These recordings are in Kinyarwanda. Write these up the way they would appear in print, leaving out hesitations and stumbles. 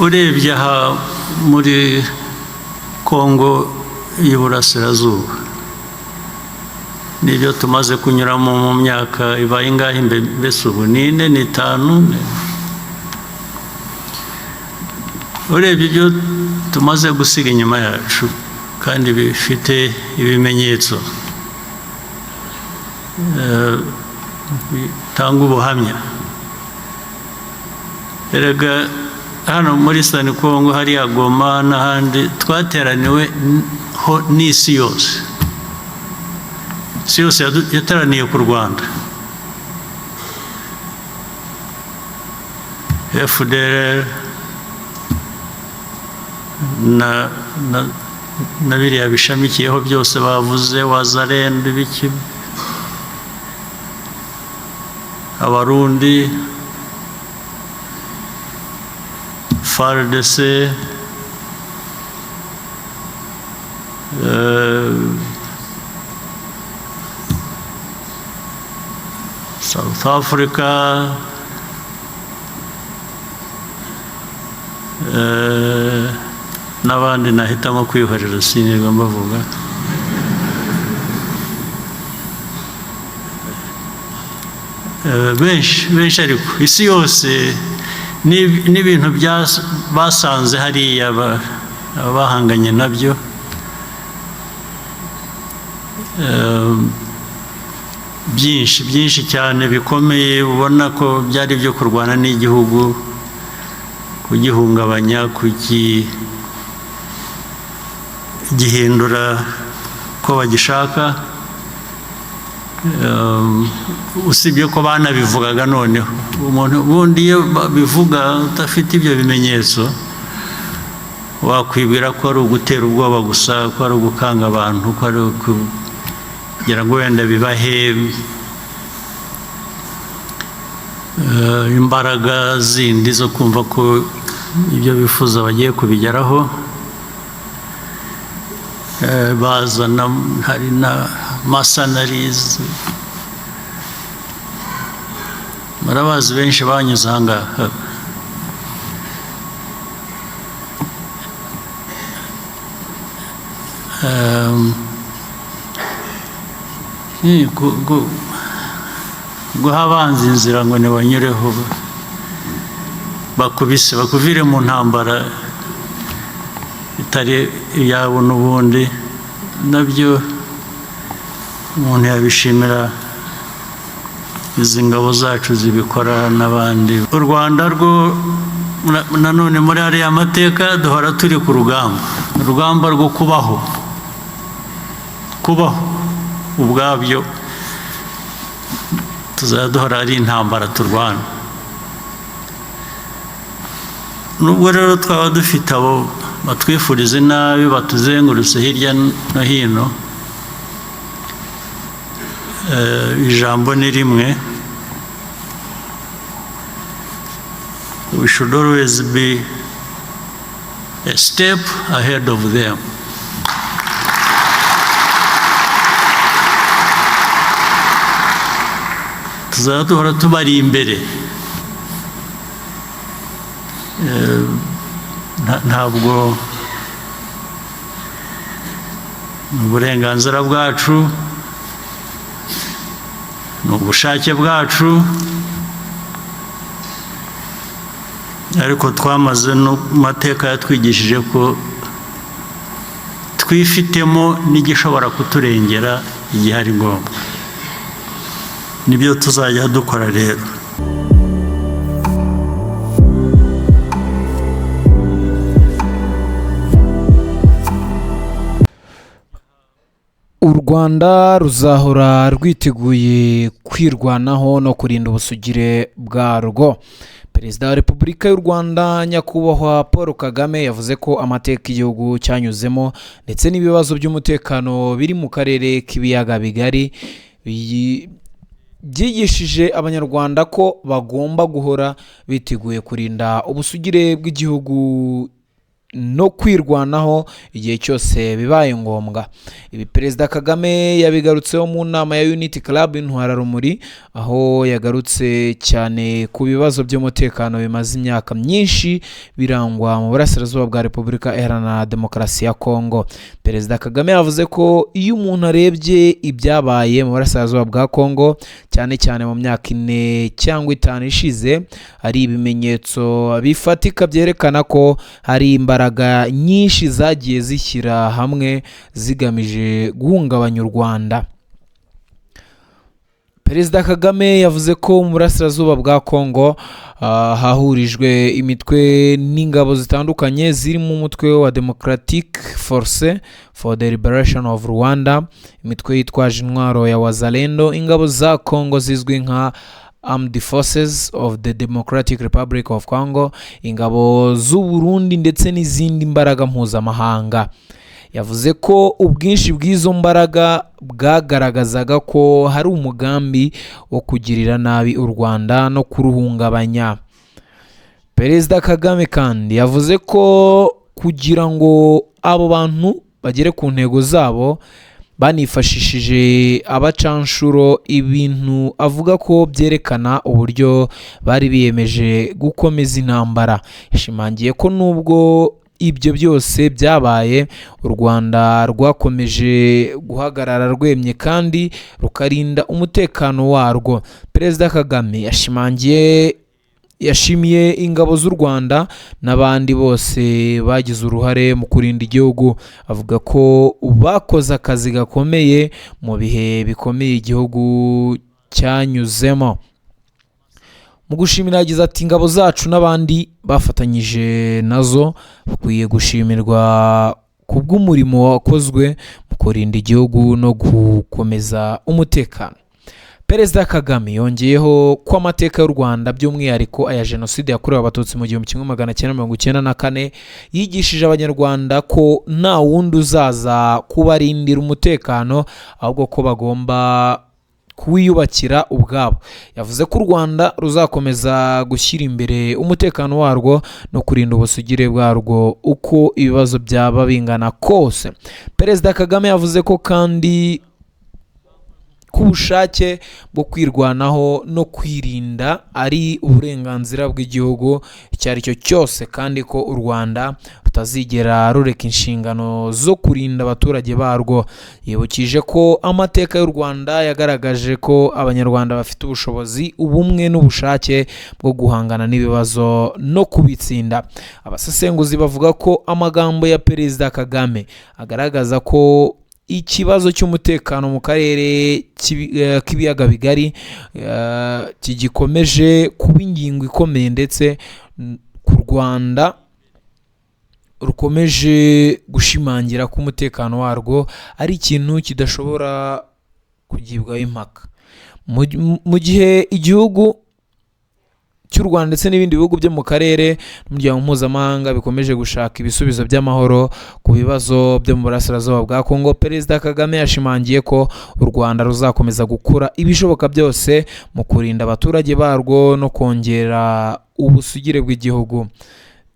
Urebye aha muri Kongo y'Iburasirazuba n'ibyo tumaze kunyuramo mu myaka ibaye ingahe, mbese ubu ni 4, ni 5, urebye ibyo tumaze gusiga inyuma yacu kandi bifite ibimenyetso bitanga ubuhamya. Erega hano muri Eastern Congo, hariya Goma n'ahandi, twateraniwe ho n'isi yose. Isi yose yateraniye ku Rwanda, FDLR na biriya bishamikiyeho byose bavuze, Wazalendo, ibiki, Abarundi, FARDC, South Africa, n'abandi nahitamo kwihorera sinirwa mbavuga. Benshi benshi, ariko isi yose n'ibintu basanze hariya bahanganye nabyo, byinshi byinshi cyane bikomeye, ubona ko byari ibyo kurwana n'igihugu, kugihungabanya, kugihindura ko bagishaka. Usibye ko banabivugaga, noneho umuntu ubundi iyo babivuga udafite ibyo bimenyetso wakwibwira ko ari ugutera ubwoba gusa, ko ari ugukanga abantu, ko ari kugira ngo wenda bibahe imbaraga zindi zo kumva ko ibyo bifuza bagiye kubigeraho. Bazana hari na mercenaries, murabazi, benshi banyuze aha ngaha. Guha abanzi inzira ngo ntibanyureho, bakubise bakuvire mu ntambara itari iyabo n'ubundi, nabyo umuntu yabishimira izi ngabo zacu zibikora n'abandi. U Rwanda rwo nanone muri ariya mateka duhora turi ku rugamba, urugamba rwo kubaho. Kubaho ubwabyo tuzajya duhora ari intambara turwana. Nubwo rero twaba dufite abo batwifuriza inabi batuzengurutse hirya no hino, ijambo ni rimwe: we should always be a step ahead of them. Tuzaba duhora tubari imbere. Ntabwo ni uburenganzira bwacu, ni ubushake bwacu, ariko twamaze no mateka yatwigishije ko twifitemo n'igishobora kuturengera igihe ari ngombwa. Nibyo tuzajya dukora rero. U Rwanda ruzahora rwiteguye kwirwanaho no kurinda ubusugire bwarwo. Perezida wa Repubulika y'u Rwanda, Nyakubahwa Paul Kagame, yavuze ko amateka igihugu cyanyuzemo ndetse n'ibibazo by'umutekano biri mu karere k'Ibiyaga Bigari byigishije Abanyarwanda ko bagomba guhora biteguye kurinda ubusugire bw'igihugu. no kwirwanaho igihe cyose bibaye ngombwa. Ibi Perezida Kagame yabigarutseho mu nama ya Unity Club Intwararumuri, aho yagarutse cyane ku bibazo by'umutekano bimaze imyaka myinshi birangwa mu burasirazuba bwa Repubulika Iharanira Demokarasi ya Kongo. Perezida Kagame yavuze ko iyo umuntu arebye ibyabaye mu burasirazuba bwa Kongo, cyane cyane mu myaka 4 cyangwa 5 ishize, hari ibimenyetso bifatika byerekana ko hari imbaraga nyinshi zagiye zishyira hamwe zigamije guhungabanya u Rwanda. Perezida Kagame yavuze ko mu burasirazuba bwa Kongo hahurijwe imitwe n'ingabo zitandukanye, zirimo umutwe wa Democratic Force for the Liberation of Rwanda, imitwe yitwaje intwaro ya Wazalendo, ingabo za Kongo zizwi nka Armed Forces of the Democratic Republic of Congo, ingabo z'u Burundi ndetse n'izindi mbaraga mpuzamahanga. Yavuze ko ubwinshi bw'izo mbaraga bwagaragazaga ko hari umugambi wo kugirira nabi u Rwanda no kuruhungabanya. Perezida Kagame kandi yavuze ko kugira ngo abo bantu bagere ku ntego zabo, banifashishije abacanshuro, ibintu avuga ko byerekana uburyo bari biyemeje gukomeza intambara. Yashimangiye ko nubwo ibyo byose byabaye, u Rwanda rwakomeje guhagarara rwemye kandi rukarinda umutekano warwo. Perezida Kagame yashimiye ingabo z'u Rwanda n'abandi bose bagize uruhare mu kurinda igihugu, avuga ko bakoze akazi gakomeye mu bihe bikomeye igihugu cyanyuzemo. Mu gushimira yagize ati: "Ingabo zacu n'abandi bafatanyije nazo bakwiye gushimirwa ku bw'umurimo wakozwe mu kurinda igihugu no gukomeza umutekano." Perezida Kagame yongeyeho ko amateka y'u Rwanda, by'umwihariko aya Jenoside yakorewe Abatutsi mu 1994, yigishije Abanyarwanda ko nta wundi uzaza kubarindira umutekano, ahubwo ko bagomba kuwiyubakira ubwabo. Yavuze ko u Rwanda ruzakomeza gushyira imbere umutekano warwo no kurinda ubusugire bwarwo uko ibibazo byaba bingana kose. Perezida Kagame yavuze ko kandi ko ubushake bwo kwirwanaho no kwirinda ari uburenganzira bw'igihugu icyo ari cyo cyose, kandi ko u Rwanda rutazigera rureka inshingano zo kurinda abaturage barwo. Yibukije ko amateka y'u Rwanda yagaragaje ko Abanyarwanda bafite ubushobozi, ubumwe n'ubushake bwo guhangana n'ibibazo no kubitsinda. Abasesenguzi bavuga ko amagambo ya Perezida Kagame agaragaza ko ikibazo cy'umutekano mu karere k'Ibiyaga Bigari kigikomeje kuba ingingo ikomeye, ndetse ku Rwanda rukomeje gushimangira ko umutekano warwo ari ikintu kidashobora kugibwaho impaka. Mu gihe igihugu cy'u Rwanda ndetse n'ibindi bihugu byo mu karere n'umuryango mpuzamahanga bikomeje gushaka ibisubizo by'amahoro ku bibazo byo mu burasirazuba bwa Kongo, Perezida Kagame yashimangiye ko u Rwanda ruzakomeza gukora ibishoboka byose mu kurinda abaturage barwo no kongera ubusugire bw'igihugu.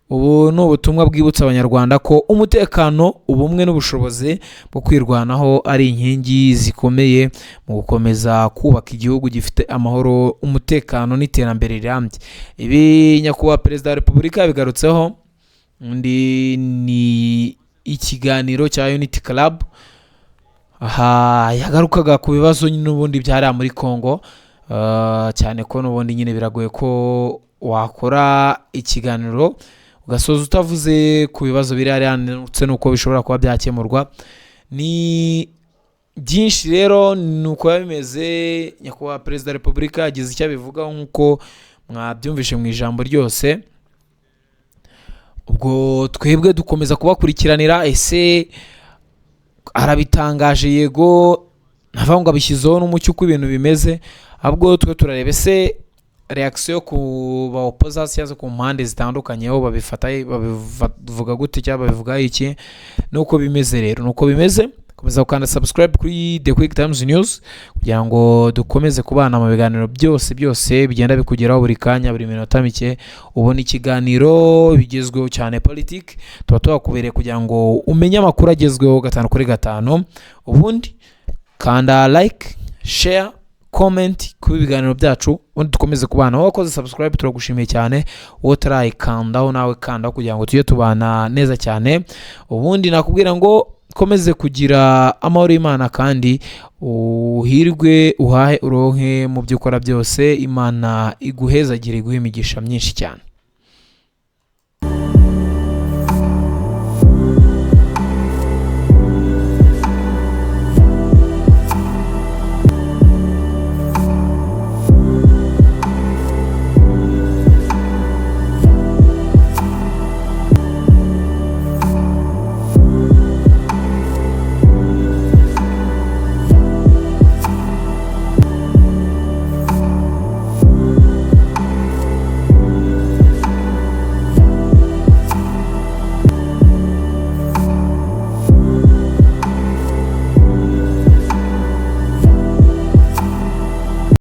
Ubu ni ubutumwa bwibutsa Abanyarwanda ko umutekano, ubumwe n'ubushobozi bwo kwirwanaho ari inkingi zikomeye mu gukomeza kubaka igihugu gifite amahoro, umutekano n'iterambere rirambye. Ibi Nyakubahwa Perezida wa Repubulika yabigarutseho undi ni ikiganiro cya Unity Club. Aha yagarukaga ku bibazo n'ubundi byariya muri Congo, cyane ko n'ubundi nyine biragoye ko wakora ikiganiro ugasoza utavuze ku bibazo biri hariya ndetse n'uko bishobora kuba byakemurwa. Ni byinshi rero, ni uko biba bimeze. Nyakubahwa Perezida wa Repubulika yagize icyo abivugaho nk'uko mwabyumvishe mu ijambo ryose. Ubwo twebwe dukomeza kubakurikiranira. Ese arabitangaje? Yego, ntavuga ngo abishyizeho n'umucyo uko ibintu bimeze, ahubwo twe turareba ese réaction ku ba opposition cyangwa se ku mpande zitandukanye aho babifata, babivuga gute cyangwa babivuga iki. Nuko bimeze rero, nuko bimeze. Komeza gukanda subscribe kuri The Quick Times News kugira ngo dukomeze kubana mu biganiro byose byose bigenda bikugeraho buri kanya, buri minota mike ubona ikiganiro bigezweho cyane. Politiki tuba tuhakubereye kugira ngo umenye amakuru agezweho gatanu kuri gatanu. Ubundi kanda like, share, comment ku biganiro byacu, ubundi dukomeze kubana. Wowe wakoze subscribe, turagushimiye cyane. Wowe utarayikandaho, nawe kandaho kugira ngo tujye tubana neza cyane. Ubundi nakubwira ngo komeze kugira amahoro y'Imana kandi uhirwe, uhahe uronke mu byo ukora byose. Imana iguhezagire, iguhe imigisha myinshi cyane.